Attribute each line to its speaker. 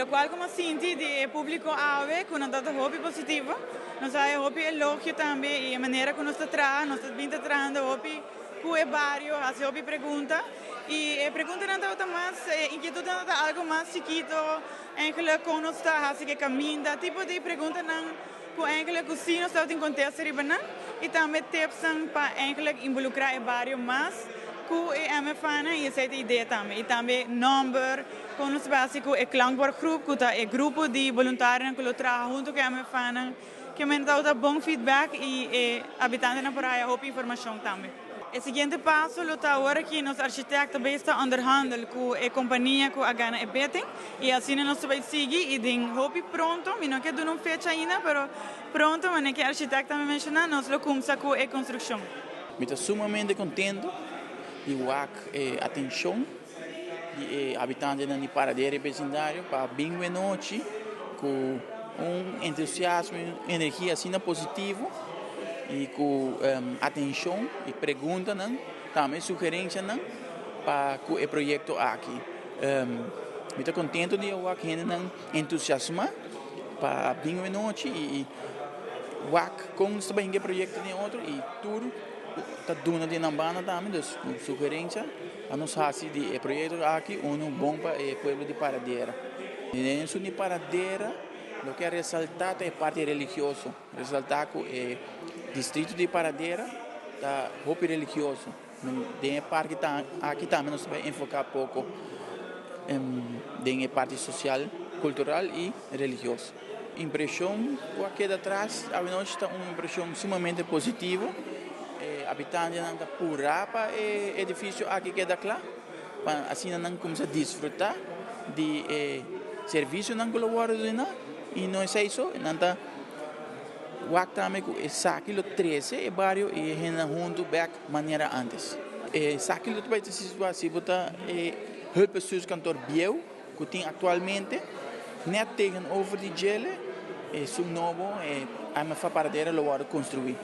Speaker 1: Locual cu mi a sinti di e publico awe cu nan ta hopi positivo. Nos a haya hopi elogio tambe y e manera cu nos ta traha, nos ta bin ta trahando hopi cu e bario, haci hopi pregunta y e preguntanan tabata mas, e inquietudnan tabata algo mas chikito, eigenlijk con nos ta haci cu e caminda, tipo di preguntanan cu eigenlijk cu si nos tabatin contesta riba nan y tambe tipsnan pa eigenlijk involucra e bario mas cu e MFAnan y esey ta e idea tambe y tambe nomber con nos ta haci cu e klankbordgroep cu ta e grupo di boluntarionan cu lo traha hunto cu e MFAnan ke men tabata bon feedback y e habitantenan por haya hopi informacion tambe. E siguiente paso lo ta ora ki nos architecto bay sta onderhandel cu e compania cu a gana e bidding y asina nos ta bay sigui y den hopi pronto, mi no ke duna un fecha ainda, pero pronto manera ki e architecto a menciona nos lo cumsa cu e construccion.
Speaker 2: Mi ta sumamente contento di wak e atencion di e habitantenan di Paradera y vecindario pa bin wenochi cu un entusiasmo y un energia asina positivo y cu atencion y preguntanan tambe sugerencianan pa cu e proyecto aki. Mi ta contento di wak hendenan entusiasma pa bin wenochi y wak con nos ta bay hinca e proyecto den otro y tur ta duna di nan banda tambe, dus sugerencia pa nos haci di e proyecto aki uno bon pa e pueblo di Paradera. Den esun di Paradera loke a resalta ta e parti religioso, resalta cu e distrito di Paradera ta hopi religioso. Den e parti aki tambe nos ta bay enfoca poco den e parti social, cultural y religioso. Impresion cu a keda atras awenochi ta un impresion sumamente positivo. E habitantenan ta pura pa e edificio aki keda cla, pa asina nan cuminsa disfruta di e servicionan cu lo wordo duna y no esey so, nan ta wak tambe cu esaki lo trece e bario y e hendenan hunto bek manera antes. Esaki lo ta bay ta situa si bo ta e hulpbestuurskantoor bieu cu tin actualmente net tegenover di djele, esun nobo e MFA Paradera lo wordo construi.